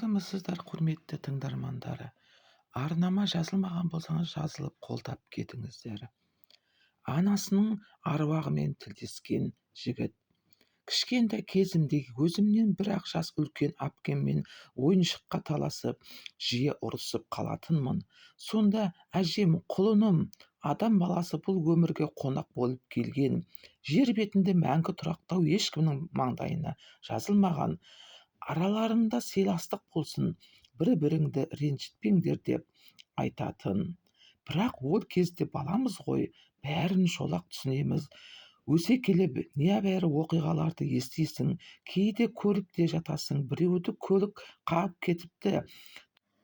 Армысыздар, құрметті тыңдармандар! Арнама жазылмаған болсаңыз, жазылып қолдап кетіңіздер. Анасының аруағымен тілдескен жігіт. Кішкентай кезімде өзімнен бір-ақ жас үлкен әпкеммен ойыншыққа таласып, жиі ұрысып қалатынмын. Сонда әжем: "Құлыным, адам баласы бұл өмірге қонақ болып келген. Жер бетінде мәңгі тұрақтау ешкімнің маңдайына жазылмаған. Араларыңда сыйластық болсын, бір-біріңді ренжітпеңдер", – деп айтатын. Бірақ ол кезде баламыз ғой, бәрін шолақ түсінеміз. Өсе келе небәрі оқиғаларды естисің, кейде көріп те жатасың. Біреуді көлік қағып кетіпті,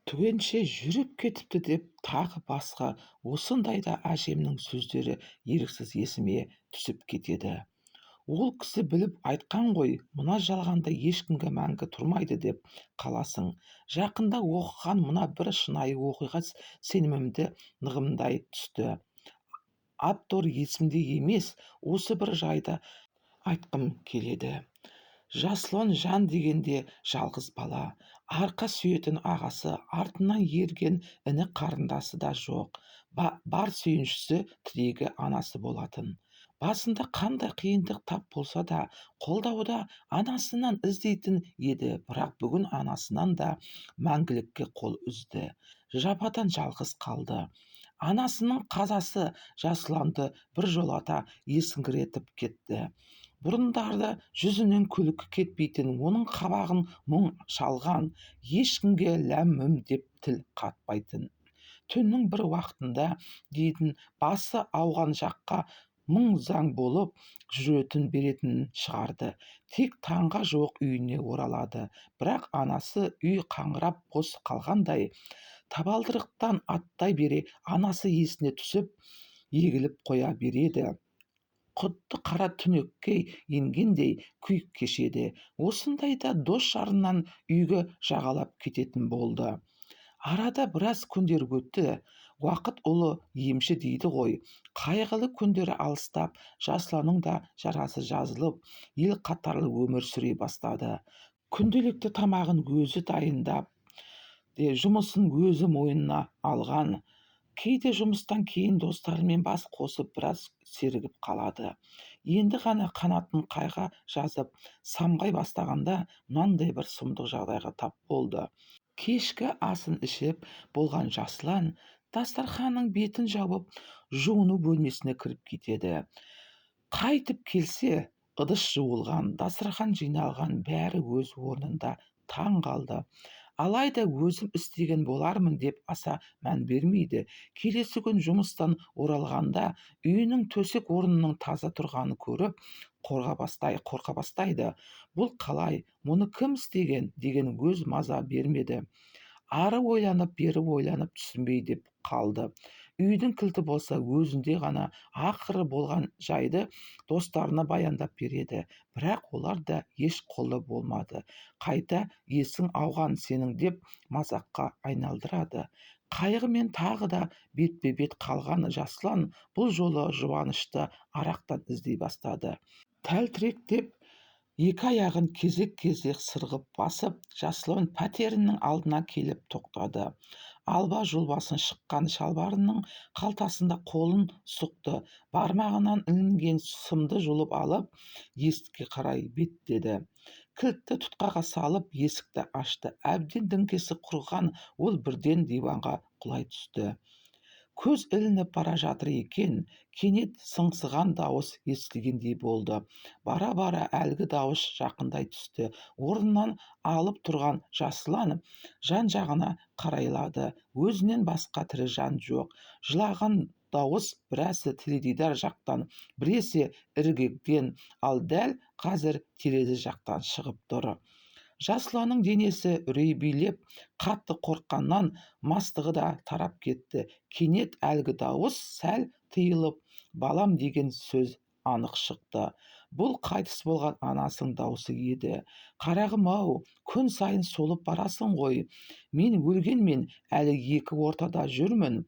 түгенше жүріп кетіпті деп, тағы басқа. Осындайда әжемнің сөздері еріксіз есіме түсіп кетеді. Ол кісі біліп айтқан ғой, мына жалғанда ешкімге мәңгі тұрмайды деп қаласың. Жақында оқыған мына бір шынайы оқиға сенімімді нығымдай түсті. Автор есімде емес, осы бір жайды айтқым келеді. Жасұлан жан дегенде жалғыз бала. Арқа сүйетін ағасы, артынан ерген іні қарындасы да жоқ. Бар сүйеніші, тірегі анасы болатын. Басында қандай қиындық тап болса да, қолдауды анасынан іздейтін еді. Бірақ бүгін анасынан да мәңгілікке қол үзді. Жападан жалғыз қалды. Анасының қазасы Жасұланды біржолата есіңгіретіп кетті. Бұрындары жүзінен күлкі кетпейтін оның қабағын мұң шалған, ешкімге ләм-мім деп тіл қатпайтын. Түннің бір уақытында дейтін басы ауған жаққа мұң-заң болып жүретін беретінін шығарды. Тек таңға жуық үйіне оралады. Бірақ анасы үй қаңырап бос қалғандай. Табалдырықтан аттай бере анасы есіне түсіп, егіліп қоя береді. Құдды қара түнекке енгендей күй кешеді. Осындайда дос-жарынан үйге жағалап кететін болды. Арада біраз күндер өтті. Уақыт ұлы емші дейді ғой. Қайғылы күндері алыстап, Жасұланның да жарасы жазылып, ел қатарлы өмір сүре бастады. Күнделікті тамағын өзі дайындап, жұмысын өзі мойнына алған. Кейде жұмыстан кейін достарымен бас қосып, біраз сергіп қалады. Енді ғана қанатын қайға жазып, самғай бастағанда мынандай бір сұмдық жағдайға тап болды. Кешкі асын ішіп болған Жасұлан дастарханның бетін жауып, жуыну бөлмесіне кіріп кетеді. Қайтып келсе, ыдыс жуылған, дастархан жиналған, бәрі өз орнында. Таң қалды. Алайда өзім істеген болармын деп аса мән бермейді. Келесі күн жұмыстан оралғанда үйінің төсек орнының таза тұрғанын көріп, қорқа бастайды. Бұл қалай, мұны кім істеген деген өз маза бермеді. Ары ойланып, бері ойланып, түсінбей деп қалды. Үйдің кілті болса өзінде ғана. Ақыры болған жайды достарына баяндап береді. Бірақ олар да еш қолы болмады. Қайта есің ауған сенің деп мазаққа айналдырады. Қайғымен тағы да бетпе-бет қалған Жасұлан бұл жолы жұбанышты арақтан іздей бастады. Тәлтіректеп, екі аяғын кезек-кезек сырғып басып, Жасұлан пәтерінің алдына келіп тоқтады. Алба-жұлбасын шыққан шалбарының қалтасында қолын сұқты. Бармағынан ілінген сымды жұлып алып, есікке қарай беттеді. Кілтті тұтқаға салып, есікті ашты. Әбден діңкесі құрыған ол бірден диванға құлай түсті. Көз ілініп бара жатыр екен, кенет сыңсыған дауыс естілгендей болды. Бара-бара әлгі дауыс жақындай түсті. Орнынан алып тұрған Жасұлан жан-жағына қарайлады. Өзінен басқа тірі жан жоқ. Жылаған дауыс біресе теледидар жақтан, біресе іргеден, ал дәл қазір терезе жақтан шығып тұр. Жасұланның денесі үрей билеп, қатты қорыққаннан мастығы да тарап кетті. Кенет әлгі дауыс сәл тыйылып, балам деген сөз анық шықты. Бұл қайтыс болған анасының даусы еді. Қарағым-ау, күн сайын солып барасың ғой. Мен өлгенмен әлі екі ортада жүрмін.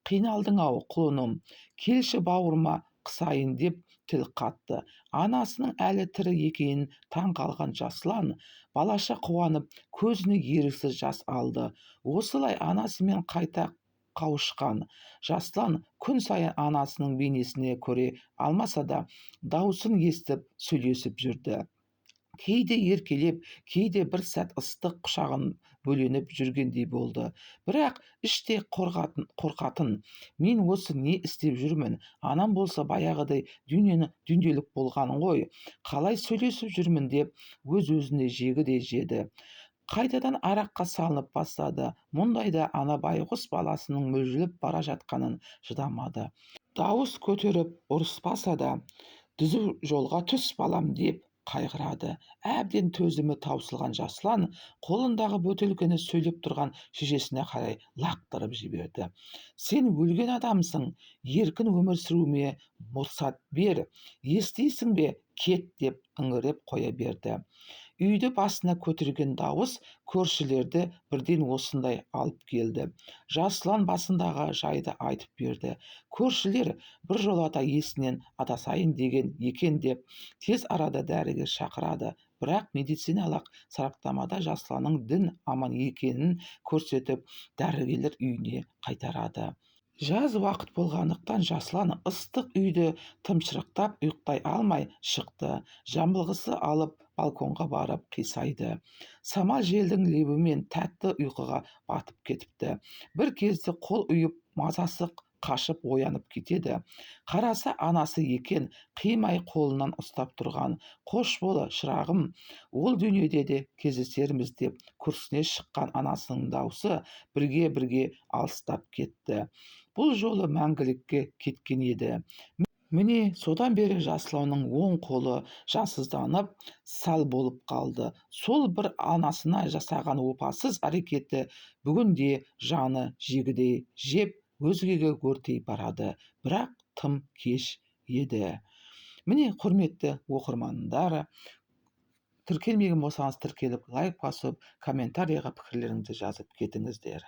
Қиналдың-ау, құлыным. Келші, бауырыма қысайын деп тіл қатты. Анасының әлі тірі екенін таң қалған Жасұлан балаша қуанып, көзіне еріксіз жас алды. Осылай анасымен қайта қауышқан Жасұлан күн сайын анасының бейнесіне көре алмаса да, даусын естіп сөйлесіп жүрді. Кейде еркелеп, кейде бір сәт ыстық құшағын бөленіп жүргендей болды. Бірақ іште қорқатын, мен осы не істеп жүрмін, анам болса баяғыдай дүниені дүниелік болған ғой, қалай сөйлесіп жүрмін деп өз-өзіне жегі де жеді. Қайтадан араққа салынып бастады. Мұндайда ана байғұс баласының мүлжіліп бара жатқанын шыдамады. Дауыс көтеріп ұрыспаса да, түзу жолға түс балам деп қайғырады. Әбден төзімі таусылған Жасұлан қолындағы бөтелкені сөйлеп тұрған шешесіне қарай лақтырып жіберді. Сен өлген адамсың, еркін өмір сүруіме мұрсат бер, естисің бе, кет деп ыңыреп қоя берді. Үйді басына көтерген дауыс көршілерді бірден осындай алып келді. Жасұлан басындағы жайды айтып берді. Көршілер бір жолата есінен адасайын деген екен деп тез арада дәрігер шақырады. Бірақ медициналық сараптамада Жасұланның дін аман екенін көрсетіп, дәрігерлер үйіне қайтарады. Жаз уақыт болғандықтан Жасұлан ыстық үйді тымшырықтап ұйықтай алмай шықты. Жамылғысы алып балконға барып қисайды. Самал желдің лебімен тәтті ұйқыға батып кетіпті. Бір кезде қол ұйып мазасы қашып оянып кетеді. Қараса анасы екен, қимай қолынан ұстап тұрған. Қош бол, шырағым, ол дүниеде де кездесерміз деп күрсіне шыққан анасының даусы бірге-бірге алыстап кетті. Бұл жолы мәңгілікке кеткен еді. Міне, содан бері Жасұланның оң қолы жансызданып, сал болып қалды. Сол бір анасына жасаған опасыз әрекеті бүгінде жаны жегідей жеп, өзгеге өртей барады. Бірақ тым кеш еді. Міне, құрметті оқырмандар, тіркелмеген болсаңыз тіркеліп, лайк басып, комментарийға пікірлеріңізді жазып кетіңіздер.